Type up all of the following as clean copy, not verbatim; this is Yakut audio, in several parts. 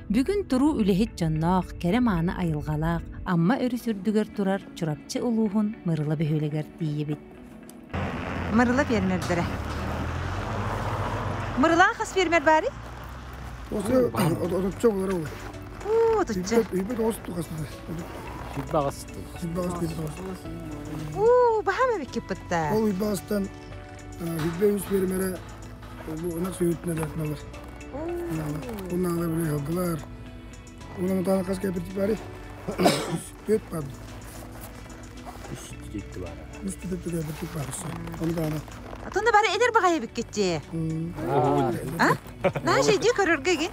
Бүгүн туруу үлэһит дьонноох, кэрэ-мааны айылҕалаах Амма өрүс үрдүгэр турар Чурапчы улууһун Мырыла бөһүөлэгэр тиийэбит. Мырыла фермердэрэ. Мырылаан хас фермер баарый? Отучча болар ол. Уу, отучча. Үйбүт оҕус тухасыды. Үйбаҕас. Үйбаҕас, үйбаҕас. Уу, баһаам эбиккиппытта. Ол үйбаҕастан үйбэ үс фермерэ бу ынах сүөһүтүнэ дьарыктаналар. Унаалар били ыһылгылар. Уна мутаана хас кэпиртип бары? Түөрт бар. Үс түтүттү бар. Үс түтүттү кэпиртип бар. Onu даана. Атында бары эдэр баҕайы эбиккитти. А? Наша иди көрөргө ген.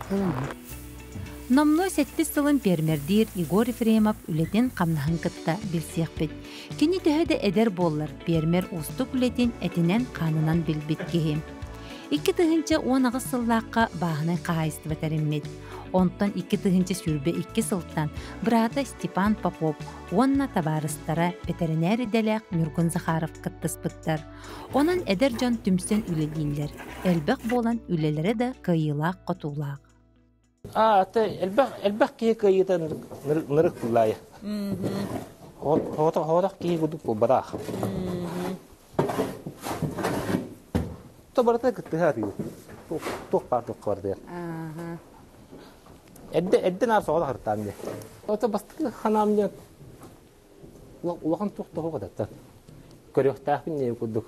Номнуо сэттис сылын пиэрмэрдиир Егор Ефремов үлэтин-хамнаһын кытта билсиэхпит. Кини төһө да эдэр буоллар, пиэрмэр уустук үлэтин этинэн-хаанынан билбит киһи. 2018 сыллаахха бааһынай хаһаайыстыба тэриммит. Онтон 2022 сылтан быраата Степан Попов уонна табаарыстара бэтэринээр идэлээх Ньургун Захаров кыттыспыттар. Онон эдэр дьон түмсэн үлэлииллэр. Элбэх буолан үлэлэрэ да кыайыылаах-хотуулаах. А, элбэх элбэх киһи кыайыыта нырык буллаайа. Хоҕотох киһи курдук буолбатах. То барыта кыттыһа атыы. Туох баар туохха бардыар. Эрдэ эрдэ наар соҕотох ыртаан дии. Ото бастакы ханаам диэн улахан туох тоһук ататтан. Көрүөхтээхпин диэн курдук.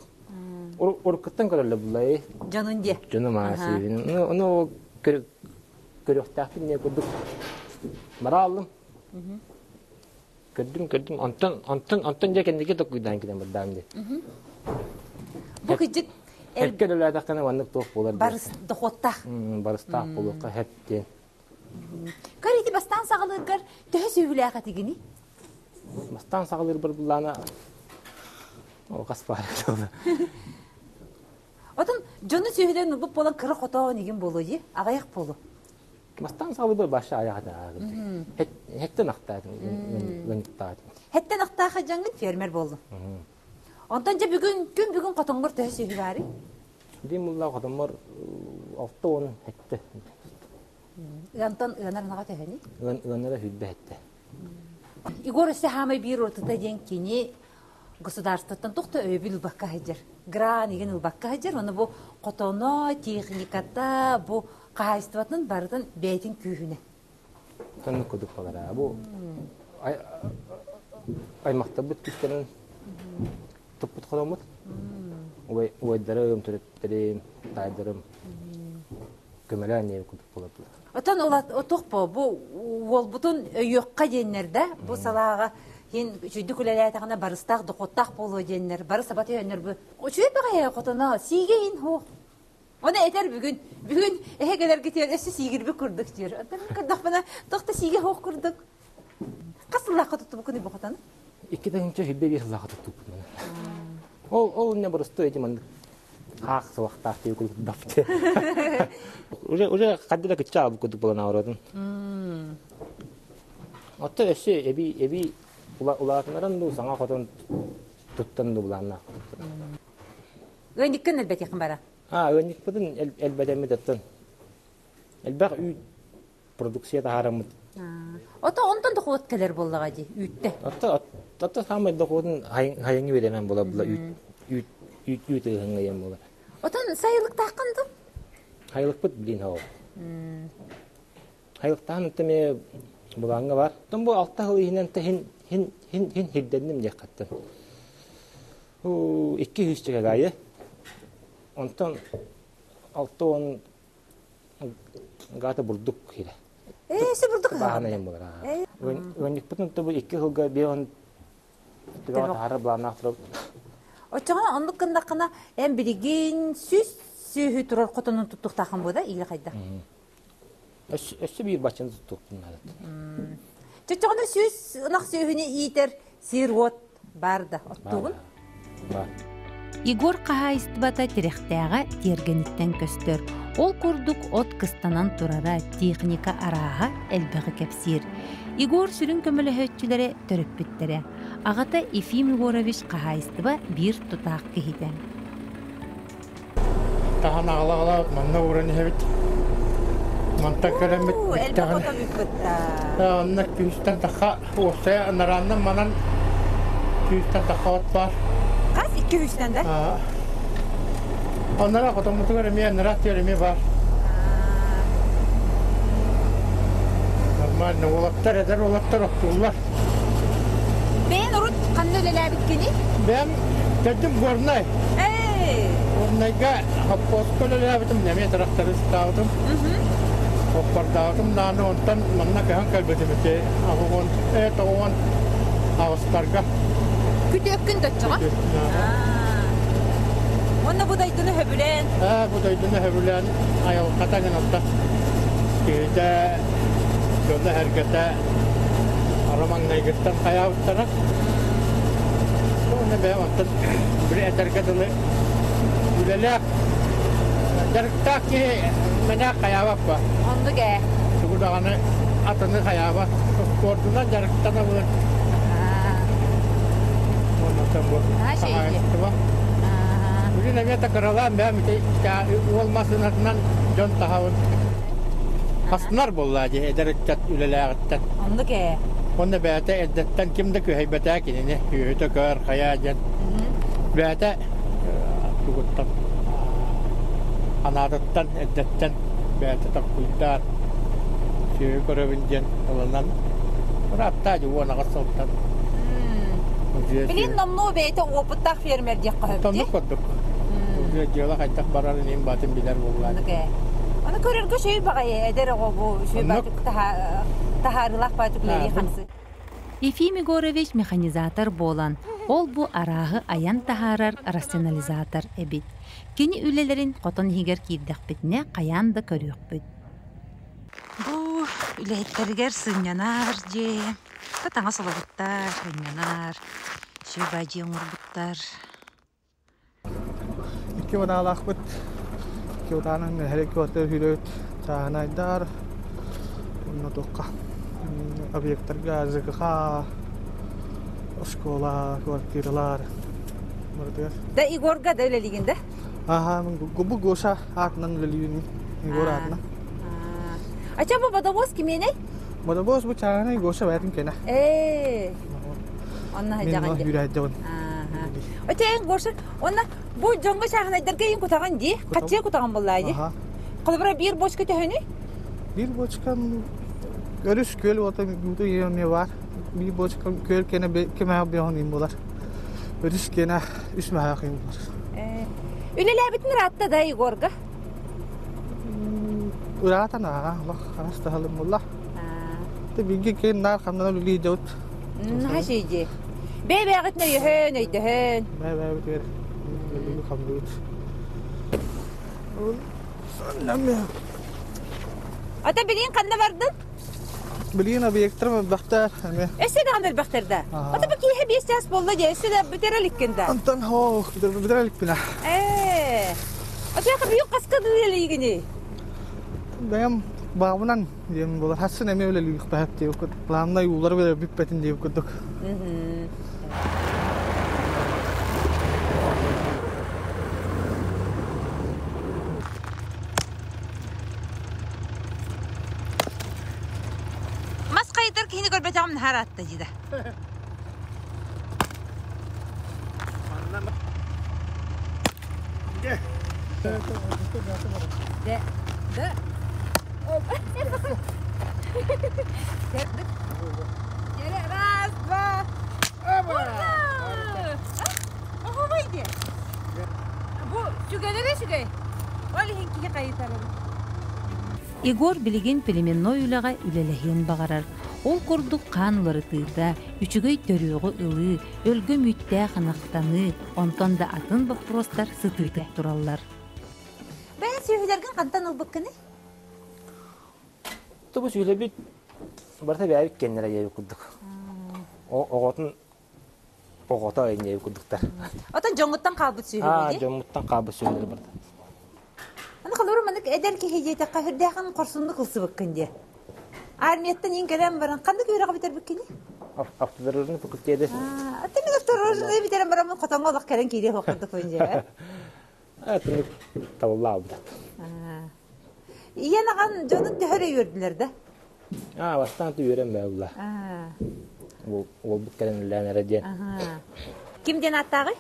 Уруккуттан көрөллөр буллай. Дьонун диэ. Дьонум аасыыбын. Ону көрүөхтээхпин диэн курдук бара аллым. Көрдүм, көрдүм. Онтон, онтон, онтон дьэ кэнники токуйдаан кэлэн бардаам дии. Бу кыдьык Эркэ өлөлөөтөххүнэ маннык туох буолар Барыс дохуоттаах. Барыстаах буолуохха хэп диэн. Көр ити бастаан саҕалыыргар төһө сүөһүлээх этигиний? Бастаан саҕалыырбар буллаана ол хас баар Отон дьону сүөһүлэрин ылбыт буолан кыра хотоон игин буолуо дии, аҕыйах буолуо. Бастаан саҕалыырбар баша айаҕата Хеттен ахтаатым, ыанньыктаатым. Хеттен ахтаах дьаҥҥын фермер буоллум. Онтон дьэ бүгүн күн бүгүн хотоҥҥор төһө сүөһү баарый? Дим булла хотоммор 6 10 хетте. Ыантан ыанар ынаҕа төһөнүй? Ыан ыанара хүлбэ хетте. Егор өссө хаамай биир ортото диэн кини государствоттан туох да өйөбүл ылбакка сылдьар. Гран игин ылбакка сылдьар. Оны бу хотоно, техниката, бу хаһаайыстыбатын барытын бэйэтин күүһүнэ. Тоннук кудук балара. Бу аймахтарбыт күүстэрин туппут хотоммут. Убайдарым, төрөттөрүм, таайдарым көмөлөөн диэн курдук буолардылар. Отон отух бу бу уолбутун өйүөххэ диэннэр да бу салааҕа хин үчүйдүк үлэлээтэҕинэ барыстаах дохуоттаах буолуо диэннэр бары саба түһэннэр бу үчүгэй баҕайы хотоно сиигэ иһин хуох Оны этэр бүгүн бүгүн эһэ кэлэргитигэр өссө сиигирбит курдук диир. Оттон көрдөхпүнэ туох да сиигэ суох курдук. Хас сыллаахха туттубуккун бу хотону? 2021 сыллаахха туттубуппун. Ол ол не боростуой эти маннык хаах сылахтаах диye курдук дапты. Уже уже хадды да кычча албыт курдук буолан аваратын. Отто өссө эби эби улаатынаран ду саҥа хотон туттан ду булааннаах. Ыанньыккын элбэтиэххин бара. А ыанньыкпытын элбэтэммит оттон элбэх үүт продукция таһаараммыт. Ото онтон дохуот кэлэр буоллаҕа дии үүттэ. Отто отто саамай дохуотун хайыҥы биэрэмэн буола була үүт үүт үүт үүт ыһыҥҥайан буолар. Отон сайылыктааххын дуу? Сайылыкпыт билин ол. Сайылыктаан отто эмиэ булааҥҥа бар. Оттон бу 6 сыл иһинэн хин хин хин хин хирдэнним диэххаттан. 200 чэкэгайы. Онтон 60 Гаата бурдук киирэ. Ээ, се бурдук Бааһына иһин буолар. Ыанньыкпытын тобу 2 сылга биэҕин түбэҕэ таһаарар былааннаах турабыт. Оччоҕуна оннук гыннаххына эн билигин 100 сүөһү турар хотонун туттуохтааххын буо да или хайдах? Өссө биир баччаны туттуохпун наада. Чочоҕуна 100 ынах сүөһүнү иитэр сир-уот баар да оттуугун? Бар. Егор хаһаайыстыбата тирэхтээҕэ тиэргэниттэн көстөр. Ол курдук от кыстанан турара, техника арааһа элбэҕи кэпсиир. Егор сүрүн көмөлөһөөччүлэрэ төрөппүттэрэ. Аҕата Ефим Егорович хаһаайыстыба биир тутаах киһитэ. Таһан аҕала-аҕала манна ууран иһэбит. Мантан кэлэммит Элбэх бүттэҕинэ ото бүппүттэр. Онно күүстэн таха уопсайа анарааннан манан күүстэн таха от баар. Хас икки үстэн да? Оннара хотоммутугар эмиэ анараа тиэр эмиэ баар. Нормально уолаттар, эдэр уолаттар оттууллар. Бэйэн урут ханна үлэлээбиккиний? Бэйэм төрдүм Горнай. Эй! Горнайга хоппуоска үлэлээбитим, эмиэ трактористаабытым. Оппордаабытым даҕаны онтон манна көһөн кэлбитим ити аҕыон, тоҕуон аҕыстарга. Күтүөккүн доччоҕо? Уонна бу дойдуну сөбүлээн? Ээ, бу дойдуну сөбүлээн айылҕата гынатта. Киһитэ, дьоно-сэргэтэ ара маҥнайгыттан хайаабыттара. Уонна бэйэм оттон били этэргэ дылы үлэлээх, дьарыктаах киһи мэнээх хайаабат ба. Оннук ээ. Тугу даҕаны атыны хайаабат. Спордунан дьарыктанабын. Оннуттан бу хаһаайыстыба. Бүгүн эмиэ такыралаан бэйэм ити уол массыынатынан дьон таһабын. Астынар буоллаа дии эдэр ыччат үлэлээҕиттэн. Оннук ээ. Уонна бэйэтэ эрдэттэн ким да күһэйбэтээ кинини үөһүтэ көр хайаа диэн. Бэйэтэ тугуттан анаатыттан эрдэттэн бэйэтэ толкуйдаан сүөһү көрөбүн диэн ылынан ырааттаа дии уон аҕыс сылтан. Билин номнуо бэйэтэ опыттаах фермер диэххэ сөп дии. Оннук курдук. Дьыала хайдах барарын иһин баатын билэр буоллаа. Оннук ээ. Аны көрөргө үчүгэй баҕайы эдэр оҕо бу үчүгэй баатык таһаарыылаах баатык үлэлии хамсыы. Ефим Егорович механизатор буолан, ол бу арааһы айан таһаарар рационализатор эбит. Кини үлэлэрин хотон иһигэр киирдэхпитинэ хайаан да көрүөхпүт. Бу үлэһиттэригэр сынньанар дьиэ, таҥас олорбуттар, сынньанар, сүөбэ дьиэ оҥорбуттар. Икки удаалаахпыт. Икки удаанан нэһилиэк үһүлүт чааһынайдар уонна туохха объектарга ЖКХ, оскуола, квартиралар барытыгар. Да Егорга да үлэлиигин да? Аха, бу Гоша аатынан үлэлиибин Егор аатынан. А чем бу водовоз кимиэнэй? Водовоз бу чааһынай Гоша бэйэтин кэнэ. Ээ, Онно Мен үүрээддебин. Өтөйөн Гоша, онно бу дьоҥҥо чааһынайдарга иин кутаҕын дии? Хаччыа кутаҕын буллаа дии? Холобура биир бочка төһөнүй? Биир бочкам өрүс күөл уота бууту эмиэ бар. Биир бочкам күөл кэнэ кэмээх биоһун им булар. Өрүс кэнэ үс маһаах им булар. Үлэлээбитин ыраатта да Егорга? Ыраатан аа, олох харас таһалым булла. Биги кин наар хамнан үлэлии дьабыт. Наһаа дии. Бэйэ-бэйэҕитин өйөһөн, өйдөһөн. Бэйэ-бэйэбитигэр хамдыбыт. Ата билигин ханна бардын? Билигин объекттар элбэхтэр эмиэ. Өссө даҕаны элбэхтэр да. Ата бу киэһэ биэс чаас буолла дии, өссө да бүтэр иликкин да. Антон хоох бүтэр иликпин. Ээ. Ата бүгүн хаска үлэлиигиний? Бэйэм баҕабынан диэн буолар. Хассын эмиэ үлэлиэхтээх диэбит Главное уулар бүппэтин диэбит курдук. Мас хайытар киһини көрбөтөҕүм наһаа ыраатта дии да. Да. Да. Раз, два. Ура! Оһуобай диэ. Бу сүгэлэрэ үчүгэй. Ол иһин киһи хайытар эбит. Егор билигин племенной үлэҕэ үлэлэһиэн баҕарар. Ол курдук хаан уларытыыта, үчүгэй төрүөҕү ылыы, өлгөм үүттээх ынахтаныы, онтон да атын боппуруостар сытыытык тураллар. Бэйэ сүөһүлэргин хантан ылбыккыный? Тобу сүөлэбит барыта бэйэбит кэннэрэ диэбит курдук. Оҕотун оҕото диэбит курдуктар. Отон дьоҥҥуттан хаалбыт сүөһү дии? Дьоммуттан хаалбыт сүөһүлэр барыта. Аны холобур маннык эдэр киһи диэтэххэ сүрдээхин хорсуннук ылсыбыккын диэ. Армияттан иин кэлэн баран ханнык үөрэҕи бүтэрбиккиний? Автодорожный факультеты. Аты мин автодорожный бүтэрэн бараммын хотоҥҥо олох кэлэн киириэх курдукпун дьэ. Түнүк табыллаабыт. Ийэн аҕан дьонун төһө эрэ үөрдүлэр да? Аа, бастаан үөрэн бэйэллэ. Уолбут кэлэн үлээн эрэ диэн. Ким диэн ааттааҕый?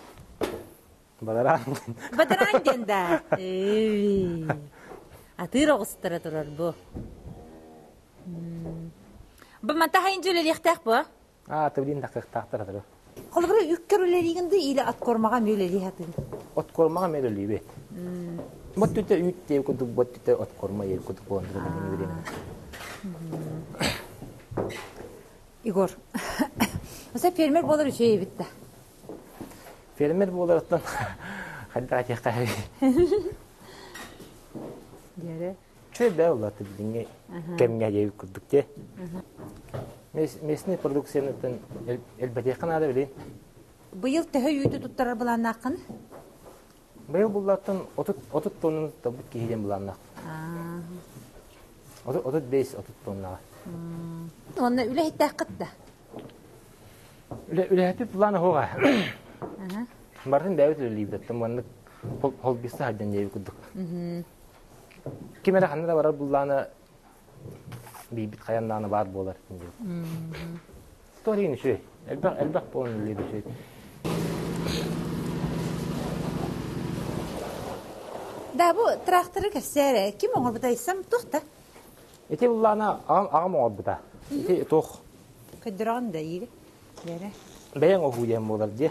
Бадараан. Бадараан диэн да. Атыыр оҕустара турар бу. Бу манта хайын үлэлиэхтээх бу? Аа, тыбдин тахыахтаахтар атыры. Холобура үккэр үлэлиигин да или от кормаҕа эмиэ үлэлии сатыын? От кормаҕа эмиэ үлэлиибит. Бот түтэ үүт диэ курдук бот түтэ от корма ел курдук буолан турар. Егор, Оса фермер буолар үчүгэй эбит да. Фермер буоларыттан хайдах этиэххэ Диэре. Үчүгэй бээ улаатты билиҥҥи кэмҥэ диэбит курдук дии. Местный продукцияныттан элбэтиэххэ наада билин. Быйыл төһө үүтү туттарар былааннааххын? Быйыл буллааттан 30 тоннаны туттарбыт киһи диэн былааннаах. 35 30 тоннаҕа. Уонна үлэһиттээххит да? Үлэһиппит былаана суоҕа. Барытын бэйэбит үлэлиибит оттон маннык холбиста сылдьан диэбит курдук. Ким эрэ ханна да барар буллаана биирбит хайаннаана баар буолар. История үчүгэй. Элбэх элбэх буолан үлэлиир үчүгэй. Да бу тракторы кэпсээрэ ким оҥорбута айсам туох да? Ити буллаана аҕам аҕам оҥорбута. Ити туох? Көрдөрөҕүн да иири. Бэрэ. Бэйэҥ оһуу диэн буолар дии.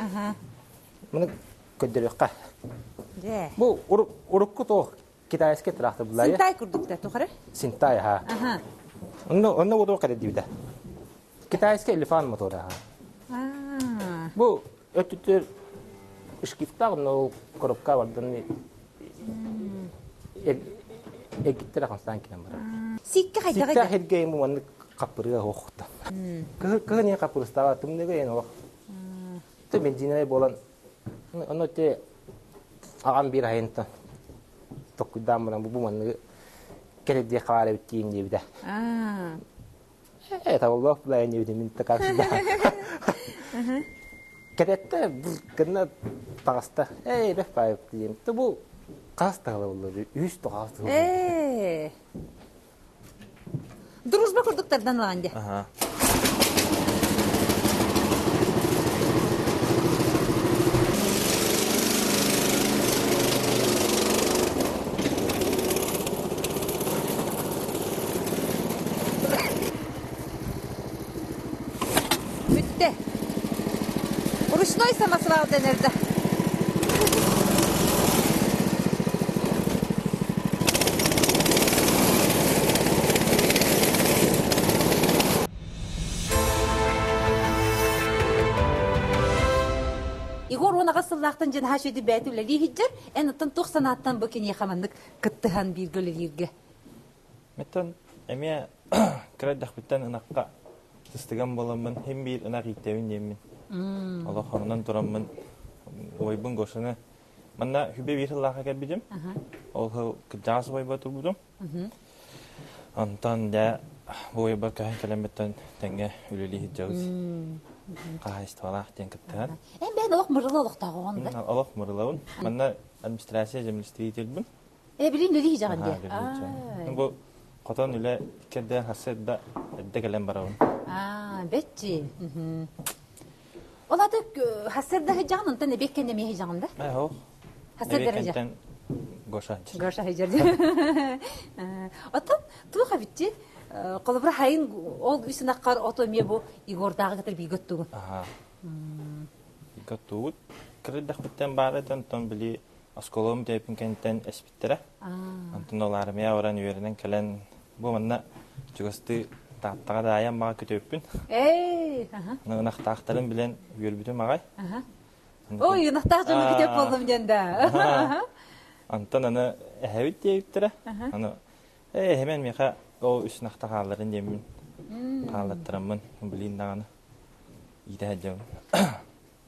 Маны көрдөрүөххэ. Дьэ. Бу урукку туох китайский трактор буллаайа. Синтай курдук да тухары? Синтай, ха. Аха. Онно онно удуох кэлэрдибитэ. Китайский элефант мотора. Аа. Бу өттүтүр шкифтаах онно коробка бардан эгиттер хамсаан кэлэн барар. Сикке хайдаҕа Сикке хэргэ ему маннык хаппырыга хоохта. Кыһы кыһы не хаппырыстаба тымныга ен олох. Ты бензиновый болан оно те аҕам биир айынтан токкуйдаан баран бу манныгы кэлэрдиэ хаар эбит диин диэбитэ. Э, табыллаах булайын диэбитим мин такарсыда. Кэтэтте гына таҕыста. Эй, бэх баайып диим. Ты бу хас тахала боллар? Үс тоҕаас тахала. Э. Дружба курдуктардан ылаан дьэ. Аха. Бүттэ. Ручной самосвал дэнэр да. Егор уон аҕыс сыллаахтан дьэн хааш үдү бэйэтэ үлэлии сылдьар, эн оттон туох санааттан бу киниэхэ маннык кыттыһан бииргэ үлэлииргэ? Меттэн эмиэ кыра эрдэхпиттэн ынахха сыстыган буоламмын син биир ынах ииттэбин диэммин. Олох онон тураммын убайбын Гошаны манна хүбэ биир сыллаахха кэлбитим. Ол сыл кырдьаҕас убайбар турбутум. Онтон дьэ бу убайбар көһөн кэлэммиттэн тэҥҥэ үлэлии сылдьабыт. Хаһаайыстыбалаах диэн кыттыһан. Эн бэйэн олох мырыла олохтооҕуҥ да? Олох мырылабын. Манна администрация землестроительбын. Э, билин үлэлии сылдьаҕын дии. Бу хотон үлэ кэрдээн харса эрдэ кэлэн барабын. Аа, бэччи. Ол аты хасырда сылдьаҕын, онтон эбиэк кэннэ эмиэ сылдьаҕын да? Ээ, ол. Хасырда Эбиэккэнтэн Гоша. Гоша сылдьар. Оттон туох эбитти? Холобура хайын ол үс ынаххар ото эмиэ бу Егордааҕы кытары бииргэ оттугун. Аха. Бииргэ оттугут. Кырыйдахпыттан баар этэ, онтон били оскуолам бүтээппин кэнниттэн эспиттэрэ. Онтон ол армия баран үөрэнэн кэлэн бу манна чугастыы Тааттаҕа да айан маҕа күтүөппүн. Эй, аха. Ынахтаахтарын билэн үөрбүтүм аҕай. Аха. Ой, ынахтаах дьону күтүөп буоллум диэн да. Онтон аны эһэбит диэбиттэрэ. Аны ээ эһэмэн миэхэ ол үс ынахта хаалларын диэммин хааллаттараммын билиин даҕаны иитэ сылдьабын.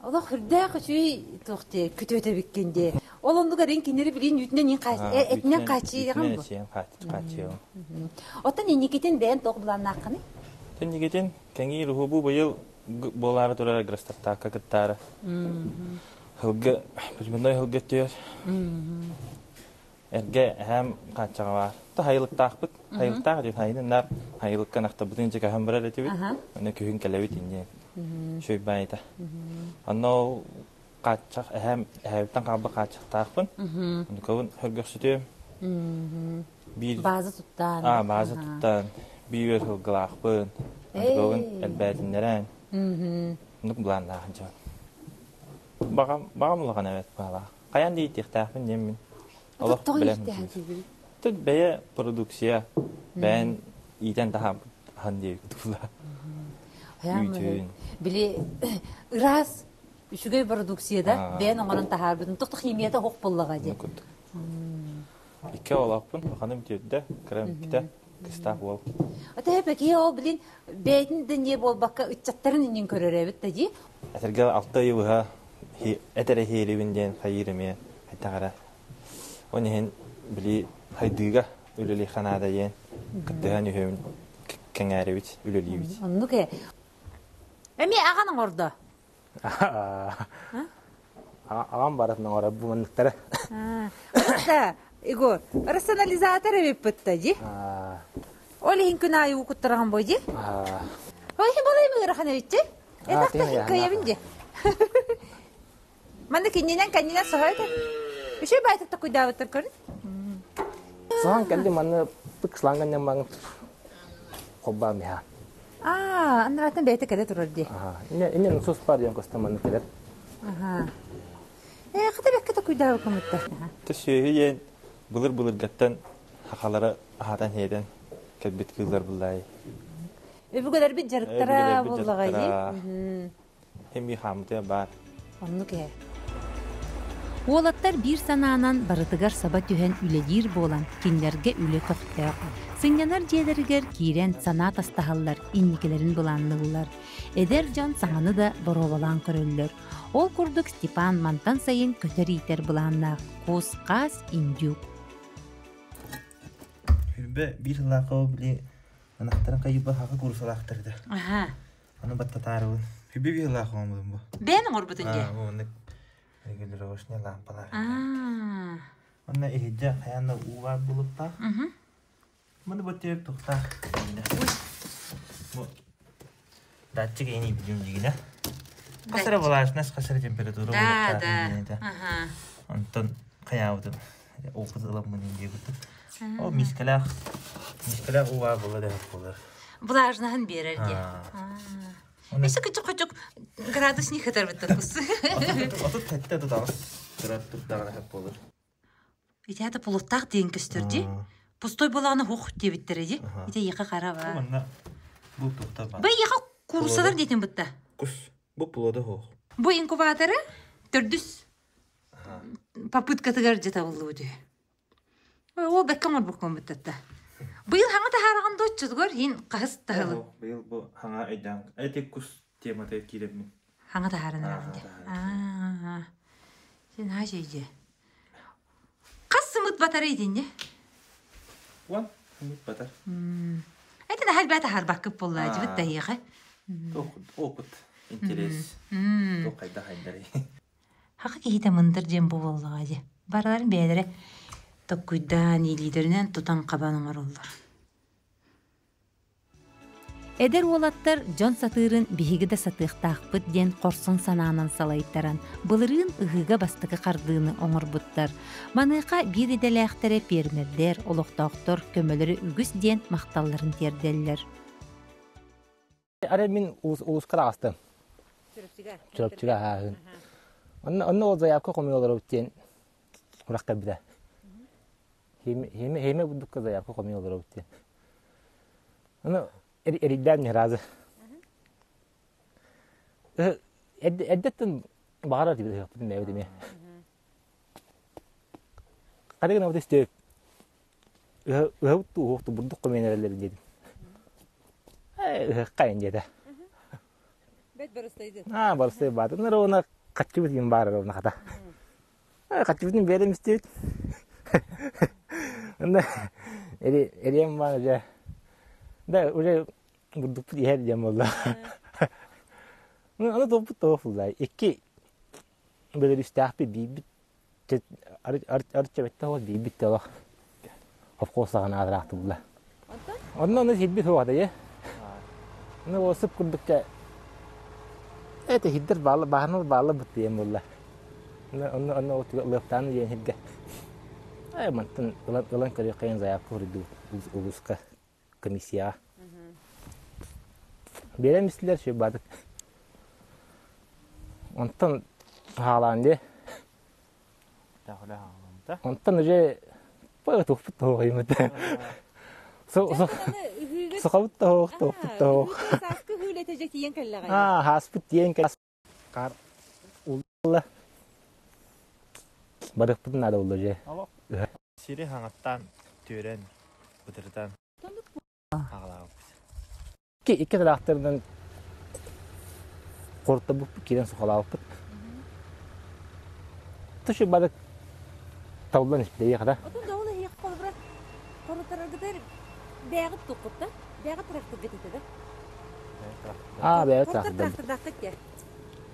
Олох үрдээх үчүгэй туох дии күтүөт эбиккин дии. Ол оннугар ин кинилэри билин үүтүнэн ин этинэн хааччыйыаҕын бу. Хааччыйыаҕым. Оттон инникитин бэйэн туох былааннааххыный? Инникитин кэҥиир уһубу быйыл буолаары турар агростартаакка кыттаары. Һылгы, племенной һылгы өттүгэр. Эргэ эһэм хааччаҕа баар. То хайылыктаахпыт. Хайылыктаах диэн хайынын хайылыкка нахтабытын чекаһан барар этибит. Аны күһүн кэлэбит инньэ. Үчүгэй баайыта. Онно ол хааччах эһэм эһэбиттэн хаалбыт хааччахтаахпын. Онукабын хөргөхсүтүөм. Биир Бааза туттаан. Аа, бааза туттаан. Биир үөр сылгылаахпын. Онукабын элбээтиннэрэн. Оннук былааннаах дьон. Баҕам, баҕам улахан эбэт баалаах. Хайаан да иитиэхтээхпин диэммин. Олох бэлэм. Тут бэйэ продукция бэйэн иитэн таһаан диэбит тула. Үүтүн. Били ыраас үчүгэй продукцияда бэйэн оҥорон таһаарбытын тохто химията ох буллаҕа дии. Икки оҕолоохпун, улаханым түөрдэ, кырам иккитэ, кыстаах уол. Ата пэки ол билин бэйэтин да не буолбакка ыччаттарын иннин көрөр эбит да дии. Этэргэ алта ый быһа этэрэ иһиэрибин диэн хайыыр эмиэ хайдах эрэ. Он иһин били хайдыыга үлэлиэххэ наада диэн кыттыһан үһүөм кэҥээрибит, үлэлиибит. Оннук ээ. Эмиэ аҕан оҥордо. Аҕам барытын оҥорор бу манныктары. Да, Егор, рационализатор эбиппит да дии. Ол иһин күн аайы укуттараҕын бо дии. Ол иһин балай ыарахан эбитчи. Этах да кыайабын дии. Манна кининэн кэннинэн соһойт. Үчүгэй баайтык такуйдаабыттар көрүн. Соһон кэлли манна пык сланганнан маҥ холбаам иһа. Аа, анаратын бэйэтэ кэлэ турар дии. Инне инне сус бар диэн көстөн манна кэлэр. Аха. Э, хата бэккэ такуйдаабыккымытта. Сүөһү диэн былыр-былыргаттан хахалары аһатан хиэтэн кэлбит кыыллар буллаай. Өбүгэлэрбит дьарыктара буоллаҕа дии. Эми хаамытыа баар. Оннук ээ. Уолаттар биир санаанан барытыгар саба түһэн үлэлиир буолан, кинилэргэ үлэ көхтөөх. Сынньанар дьиэлэригэр киирэн санаа тастаһаллар, инникилэрин былаанныыллар. Эдэр дьон саҥаны да боруобалаан көрөллөр. Ол курдук Степан мантан сайын көтөр иитэр былааннаах кус, хаас, индюк. Хүрбэ биир сыллаахха били ынахтарын хайыба хака курсалаахтар да. Аха. Аны баттатаарыбын. Хүбү быһыылаах оҥорбутум бу. Бэйэн оҥорбутун дии? Аа, оннук регулировочный лампалар. Аа. Онно иһирдьэ хайаан да уу баар буолуохтаах. Маны бу түөп тухтаах. Бу датчик эни билим дигинэ. Хасара влажность, хасара температура Да, да. Ага. Онтон хайаабытын опыт ыламмын диэбитим. Ол мискэлээх мискэлээх уу баар буолла дэһэр буолар. Влажнаһын биэрэр диye. Өссө кычык-кычык градусник хытарбыттар кус. 37 тутаҕас кыра турдаҕына хөп буолар. Ити ата пулуттаах диэн көстөр дии. Пустой буолаҕына хух диэбиттэрэ дии. Ити эйиэхэ хара ба. Манна бу тухта Бу эйиэхэ куурусалар диэтин бытта. Кус. Бу плода хух. Бу инкубаторы төрдүс попыткатыгар дьэ табыллыбыт үһү. Ол бэккэ оҥорбуккун бүттэтэ. Быйыл хаҥа таһаараҕын да оччотугар иһин хаһыс таһылы. Быйыл бу хаҥа өйдөөн эти кус темата киирэммин. Хаҥа таһааран араҕын дии. Аа. Сен хаачый дьэ. Хас сымыт батары итинне? Уон сымыт батар. Этин аһал бää таһаарбаккыт буолла дьибит таһиэхэ. Опыт интерес. Туох хайда хайдарый. Хака киһитэ мындыр диэн бу буоллаҕа дии. Барыларын бэйэлэрэ токкуйдаан, илиилэринэн тутан-хабан оҥороллор. Эдэр уолаттар дьон сатыырын биһиги да сатыахтаахпыт диэн хорсун санаанан салайтаран, былырыын ыһыыга бастакы хардыыны оҥорбуттар. Маныаха биир идэлээхтэрэ пиэрмэрдэр, олохтоохтор көмөлөрө үгүс диэн махталларын тиэрдэллэр. Арай мин улууска таҕыстым. Чурапчыга? Чурапчыга ааһын. Онно онно ол заявка хомуйаллар диэн урах кэлбитэ. Химе химе бурдукка заявка хомуйаллар диэн. Ону эрийдээн не разы. Эрдэттэн баҕарар тибит бэйэбит эмиэ. Хары гына истиэп ыһабыт уһуохту бурдук хомуйан эрэллэр диэтим. Ыһыахха диэтэ. Бэт барыстайды. Аа, барыстай баатын ровно хаччыбыт иин баар ровно хата. Хаччыбытын биэрем истибит. Онно эриэм баар уже да уже бурдукпут иһэр диэн буолла. Ну, аны топпут тоҕо фуллай. Икки бөлөрүстээхпит биирбит. Арчабетте ол биирбит олох совхоз саҕана аатыраахтыбылла. Онно ону сирбит суох да Ну осып курдукка это хиддер баалы баһанал баалы быттыйан булла. Онно онно лыаптаан диэн хирге. Ай мантан ылан ылан көрүөххэ заявка суруйдубут улууска комиссияҕа. Биэрэн истилэр сүббатык. Онтон хаалаан дии. Онтон уже туохпут тоһоҕоймут. Сахабыт тоһоҕ, туохпут тоһоҕ. Сааскы хүүлэтэ дьэ тиийэн кэллэҕэ. Аа, хааспыт тиийэн кэл. Хаар улла. Барыахпытын наада болла же. Сири хаҥаттаан, түөрэн, бытырытан аҕалаабыппыт. Икки тыраахтарынан куртабыппыт, киирэн сухалаабыппыт. Тушу бары табыллан испит хата. Отон да ол эһиэх холобура хорутараргытар бэҕит туккутта, бэҕит тракторгыт этэ да? Аа, бэҕит трактор. Трактордааххыт те.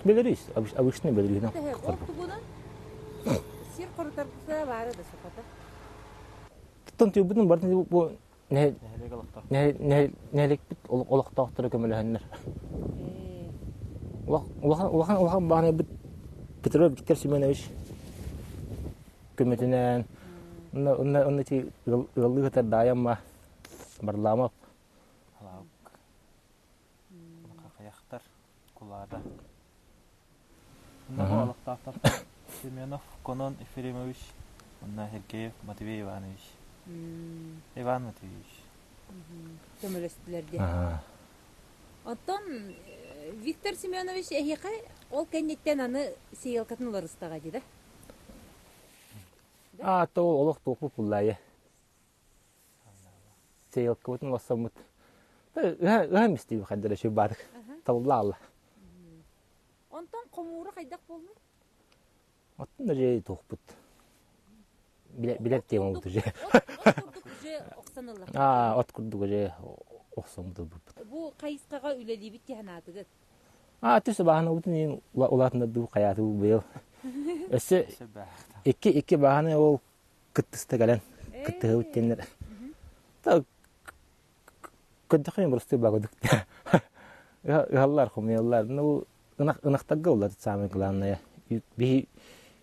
Беларусь, обычный Беларусь. Ол тугунан сир хорутаргыта баара да сухата. Тон түйбүтүн барын бу нэһиликпит олохтоохторо көмөлөһөннөр. Улахан улахан улахан баанайбыт Петров Виктор Семенович көмөтүнэн онно онно ти ыаллыы сытар Даайамма Барламов Хахайахтар Кулаада Олохтоохтор Семенов Конон Ефремович уонна Сергеев Матвей Иванович. Иван Матвеевич. Көмөлөстүлэр диэн. Оттон Виктор Семенович эһиэхэ ол кэнниттэн аны сеялкатын уларыстаҕа дии да? А, то ол олох туохпут буллаайы. Сеялкабытын уларсаммыт. Ыһа мистиби хайдара сүр баадык. Табылла алла. Онтон хомуура хайдах буоллун? Оттон даже туохпут. Билэр тема бут уже. От курдук уже охсон ылла. Аа, от курдук уже охсон бут. Бу хайысхаҕа үлэлиибит тиһанаатыгыт. Аа, түс баһана бутун улаатыннардуу хайааты быйыл. Өссө икки икки баһана ол кыттыста кэлэн кыттыһыбыт диэннэр. Та көрдөххө просто багыдык. Ыһаллар, хомуйаллар. Ну, ынахтарга улар самое главное. Биһи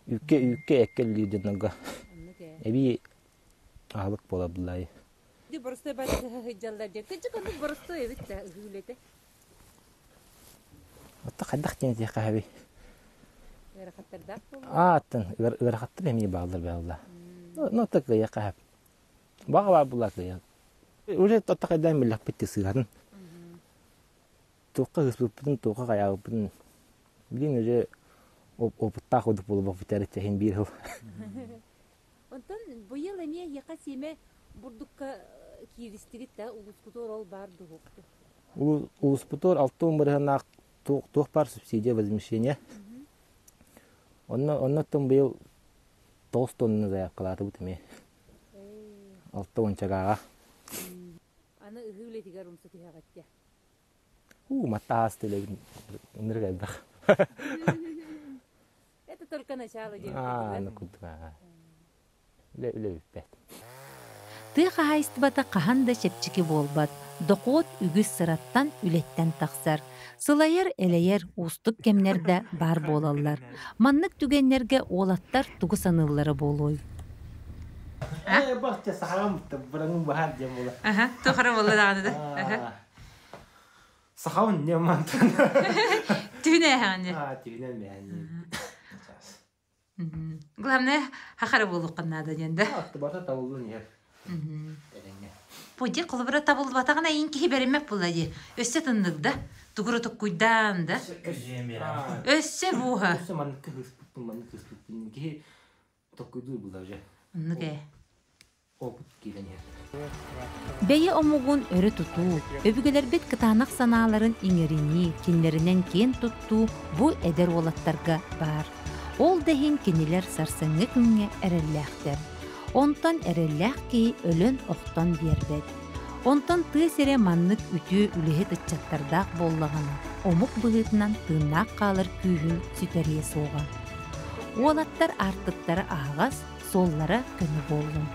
үкке үкке эккеллии дьоннорго. Эби аһылык буола буллай. Ди боростой бары сыһыдьаллар дьэ. Кыдьык оннук боростой эбит да ыһыылете. Отто хайдах диэн этиэххэ хаби. Ыарахаттардаах буолла. Ааттан ыарахаттар эмиэ бааллар баалла. Ну, так кыайыахха хап. Баҕа баар буолла кыайа. Уже тотта хайдаан биллэхпит сыыһатын. Туохха ыспыппытын, туохха хайаабыппытын билин уже опыттаах курдук буолбаппыт эрэ биир сыл. Онтон быйыл эмиэ эһиэхэ сиэмэ бурдукка кииристигит да улуускутугар ол баар дуһукту. Улууспутугар 60 бырыһыаннаах туох баар субсидия возмещение. Онно оннуттан быйыл 9 тонна заявкалаатыбыт эмиэ. 60 чагааҕа. Аны ыһыы үлэтигэр умса түһэҕиттэ. Уу, матта аас төлөбүн ынырык элбэх. Это только начало диэн. Аа, аны курдук. Үлэ үлэ бүппэт. Тыа хаһаайыстыбата хаһан да чэпчэки буолбат. Дохуот үгүс сыраттан, үлэттэн тахсар. Сылайар-элэйэр уустук кэмнэр да баар буолаллар. Маннык түгэннэргэ уолаттар тугу саныыллара буолуой? Бахча сахаҕам быраҥым баһаар диэн буолар. Аха, тухары буолла даҕаны да. Сахабын не мантан. Түһүнэ эһэҕин Аа, түһүнэн бэһэн. Главное, хахара буолуоххун наада диэн да. Барта табыллан иһэр. Эрэҥҥэ. Пуди холобура табыллыбатаҕына иин киһи бэриммэт буолла дии. Өссө тыннык да, тугура туккуйдаан да. Өссө бууха. Өссө маннык кыһыспыппын, маннык кыһыспыппын киһи токкуйдуур буолла уже. Оннук ээ. Опыт киирэн иһэр. Бэйэ омугун өрө тутуу, өбүгэлэрбит кытаанах санааларын иҥэринии, кинилэринэн киэн туттуу бу эдэр уолаттарга баар. Ол да иһин кинилэр сарсыҥҥы күҥҥэ эрэллээхтэр. Онтон эрэллээх киһи өлөн-охтон биэрбэт. Онтон тыа сирэ маннык үтүө үлэһит ыччаттардаах буоллаҕына, омук быһыытынан тыыннаах хаалар күүһүн сүтэриэ суоҕа. Уолаттар аартыктара аһаҕас, суоллара көнө буоллун.